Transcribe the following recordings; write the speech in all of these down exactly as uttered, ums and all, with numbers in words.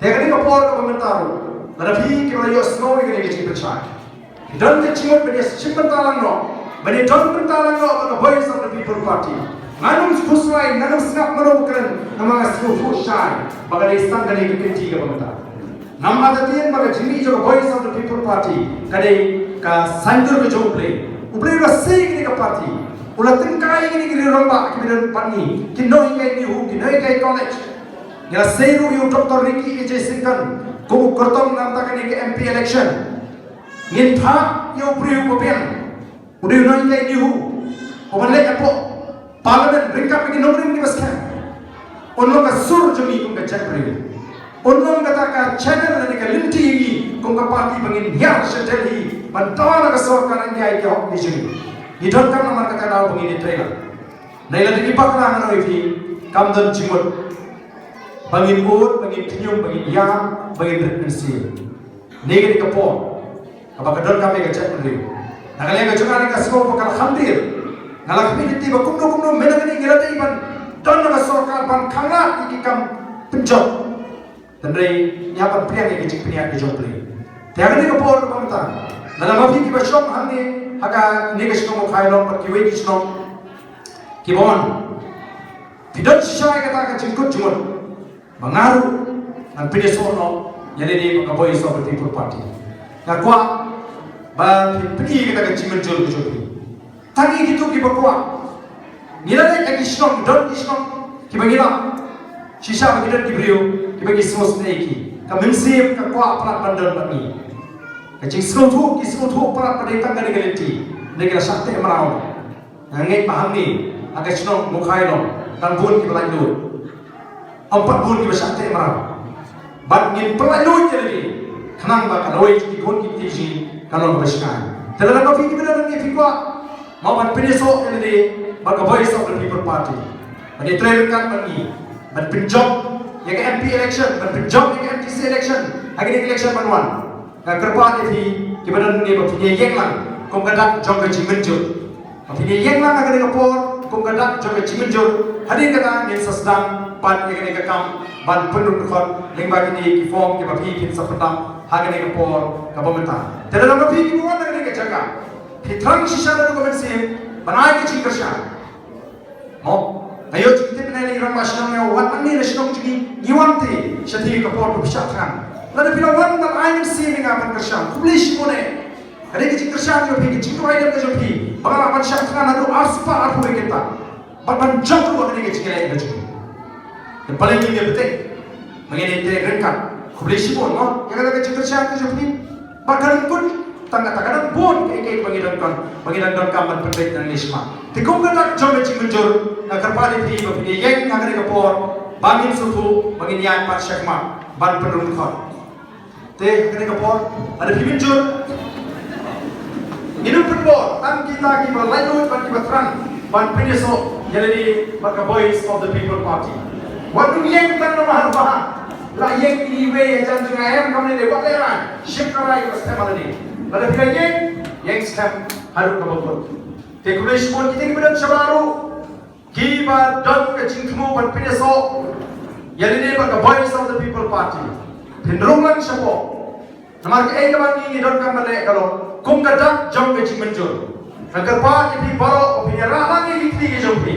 Te kane ka por kaba mynta ruh, lada phi kiba la ïohsngew ïa kane ka jingpynshai, ki don ka jingmut ban ïa shim bynta lang noh, ban ïa don bynta lang noh bad ka Voice of the People Party. Ngam khuslai, ngam sngap mano ba kren, namar nga sngewthuh shai ba ka dei tang kane ka kynti kaba mynta. Ngam artatien ba ka jingmih jong ka Voice of the People Party ka dei ka saiñdur ka jong U Blei. U Blei u la sei ïa kane ka party, u la tyngkai ïa kane ka ri rangbah kiba don pat ngi, ki nonghikai NEHU, ki nonghikai college. Ngi la sei ruh ïa u Doctor Ricky A J Syngkon kum u kyrtong na ka bynta kane ka M P election. Ngin phah ïa u briew ba biang, u dei u nonghikai NEHU, uban leit hapoh Parliament ryngkat bad ki nongrim kiba skhem. Un long ka sur jong ngi kum ka jaitbynriew. Un long kata ka channel lane ka lynti ïa ngi kum ka party ba ngin hiar sha Delhi ban dawa na ka sorkar ban ïa ki hok ki jong ngi. Ngi donkam namar kata ka daw ba ngin ïatrei lang. Nai lada ngi bakla, nga ong ïa phi, kam don jingmut ba ngin ud, ba ngin khñium, ba ngin ïam, ba ngin rit mynsiem. Kane ka dei ka por kaba ka donkam ïa ka jaitbynriew. Na ka liang ka jong nga, nga sngew ba ka la kham dier. Nga la khmih lynti ba kumno kumno mynta ngi la dei ban don na ka sorkar ban khanglad ïa ki kam pynjot. Hynrei ngi hap ban pdiang ïa ka jingpynïaid ka jong U Blei. Te ha kane ka por kaba mynta, lada ma phi kiba shong hangne ha kane ka shnong Mawkhailong bad kiwei ki shnong kiba wan, phi don shisha ïa kata ka jingkut jingmut ba nga ruh ngan pynïasoh noh ïa lade bad ka Voice of the People Party. Nga kwah ba phin pyni ïa kata ka jingmynjur ka jong phi. Tang ïa kito kiba kwah. Ngi la leit ha ki shnong, don ki shnong kiba ngi lap shisha ba ki don ki briew kiba ngi sngewsynei ïa ki. Ka mynsiem ka kwah palat ban don bad ngi. Ka jingsngewthuh, ki sngewthuh palat ba dei tang kane ka lynti. Hynrei ki la shah teh mraw. Nga ngeit ba hangne ha ka shnong Mawkhailong dang bun kiba laitluid. Ym pat bun kiba shah teh mraw. Bad ngin pynlaitluid ïa lade khnang ba ka lawei jong ki khun ki kti jong ngi kan long kaba shngaiñ. Te lada ma phi kiba don hangne phi kwah, mo, ban pynïasoh ïa lade bad ka Voice of the People Party, ban ïatrei ryngkat bad ngi ban pynjop ïa ka M P election, ban pynjop ïa ka M D C election ha kine ki election ban wan. Nga kyrpad ïa phi kiba don hangne ba phin ïeng lang kum ka dak jong ka jingmynjur. Ba phin ïeng lang ha kane ka por kum ka dak jong ka jingmynjur. Hadien kata ngin sa sdang pat ïa kane ka kam ban pynrung dkhot lyngba kine ki form kiba phi phin sa pyndap ha kane ka por kaba mynta. Te lada ma phi kiba wan ha kane ka jaka phi thrang shisha naduh ka mynsiem ban ai ka jingkyrshan, mo, nga ïoh jingtip na i rangbah shnong, ïa, wat nangne na shnong jong ngi, ngi wan te sha kane ka por ba phi shah thngan. Lada phi la wan ban ai mynsiem ïa nga ban kyrshan, khublei shibun eh. Ka dei ka jingkyrshan jong phi, ka jingduwai ka jong phi ba nga lah ban shah thngan haduh arspah arphew wei kynta bad ban jop ruh ha kane ka jingïaleh ka jong phi. Te balei ngin ïa bteng? Ma ngin ïa trei ryngkat. Khublei shibun, mo, ïa kata ka jingkyrshan ka jong phi. Ba ka ryngkut tang kata ka dang bun kaei kaei ba ngi donkam, ba ngi dang donkam ban pynbeit na ngi shakhmat. Te kum ka dak jong ka jingmynjur, nga kyrpad ïa phi ba phin ïeng ha kane ka por ba ngin sngewthuh, ba ngin ïaid pat shakhmat ban pynrung dkhot. Te ha kane ka por, lada phi mynjur, ngin ym pynbor tang kita kiba laitluid bad kiba thrang ban pynïasoh ïa lade bad ka Voice of the People Party. Wat nym ïeng tang namar ba la ïeng ine iwei hajan jong nga, em, kam lade, wat lehrain, shim ka rai kaba skhem ha lade. Lada phi la ïeng, ïeng skhem haduh kaba kut. Te khublei shibun kita kiba don shabar ruh, kiba don ka jingthmu ban pynïasoh ïa lade bad ka Voice of the People Party. Phin rung lang shapoh. Namar kaei kaba ngi ngi donkam ban leh ka long kum ka dak jong ka jingmynjur. Nga kyrpad ïa phi baroh ba phin ïarah lang ïa ki kti ki jong phi.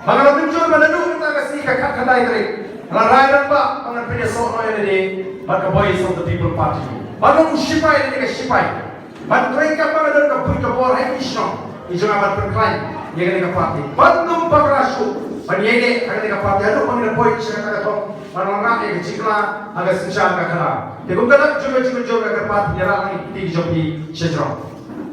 Ba nga la mynjur ba naduh mynta ka sngi ka khatkhyndai tarik, nga la rai rangbah ba ngan pynïasoh noh ïa lade bad ka Voice of the People Party. Ba long u shipai lane ka shipai ban trei katba nga don ka buit ka bor ha ki shnong ki jong nga ban pynkhlaiñ ïa kane ka party. Ban ym bakla shuh ban ïaineh ha kane ka party haduh ba ngin da poi sha kata ka thong ban wanrah ïa ka jingkylla ha ka synshar ka khadar. Te kum ka dak jong ka jingmynjur, nga kyrpad ïarah lang ïa ki kti ki jong phi sha jrong.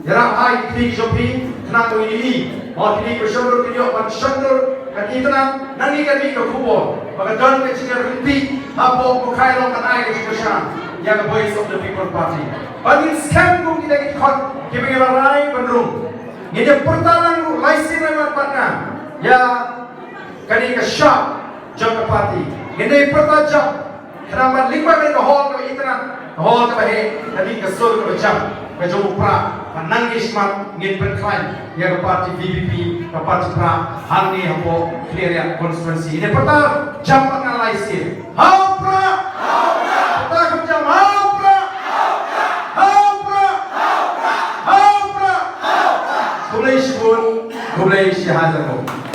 Ïarah bha ïa ki kti ki jong phi khnang ba ngin ïohi. Ba kine kiba shon dur kin ïoh ban shon dur, kan itynnad, nangne kan mih ka khubor ba ka don ka jingïaryntih hapoh Mawkhailong ban ai ka jingkyrshan ïa ka Voice of the People Party. Ba ngin skhem kum kita ki dkhot kiba ngi la rai ban rung. Ngin ïa pyrta lang ruh lai sien lai wat bad nga ïa kane ka shap jong ka party. Ngin ïa pyrta jam. Khnang ba lyngba kane ka hall kaba itynnad, ka hall kaba heh, ka dei ka sur kaba jam ka jong u Prah, ba nangne shakhmat ngin pynkhlaiñ ïa ka party V P P, ka party Prah, hangne hapoh Khliehriat constituency. Ngin ïa pyrta jam bad nga lai sien. Ha u Prah! Khublei shibun, khublei shihajar nguh.